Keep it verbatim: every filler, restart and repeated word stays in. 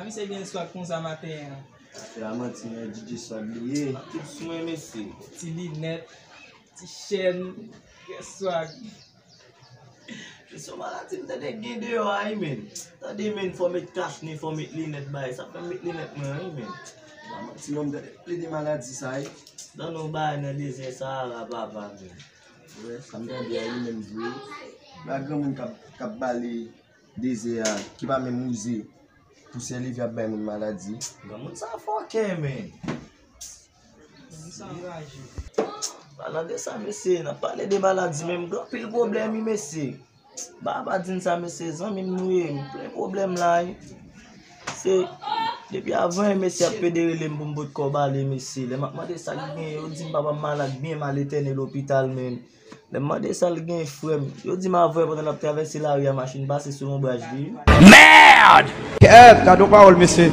Misye gen swag konsa maten an. Se a manti, men D J Swag li ye. Tout sou mwen, mesye. Ti linèt, ti chèn, gen swag. Se yon maladi m tande gen deyò a wi, men. Tande, men, fò met kach nen, fò met linèt bay. Sa fè m met linèt mwen wi, men. Pa manti non, m tande plede maladi sa wi. Tande yon bagay nan dezè Sahara, papa, men. Wè, sa m tande a wi, menm vre. La granmoun k ap, k ap bale dezè a, ki pa menm wouze pou sèlivye ap bay moun maladi. Granmoun sa fòkè, men. Moun sa anraje. Palan de sa, mesye, n ap pale de maladi, men m gen anpil pwoblèm wi, mesye. Ba pa di n sa, mesye, zanmi m nou ye, m plen pwoblèm la wi. Se depi avan, mesye ap pede rele m pou m pot kòb ale, mesye. Lè m ap mande sa l gen, yo di m papa m malad, byen mal, etène lopital, men. Lè m mande sa l gen, frè m, yo di m avè pandan l ap travèse lari a, machin pase sou lonbraj li. Merde! Kèt, gade yon pawòl, mesye.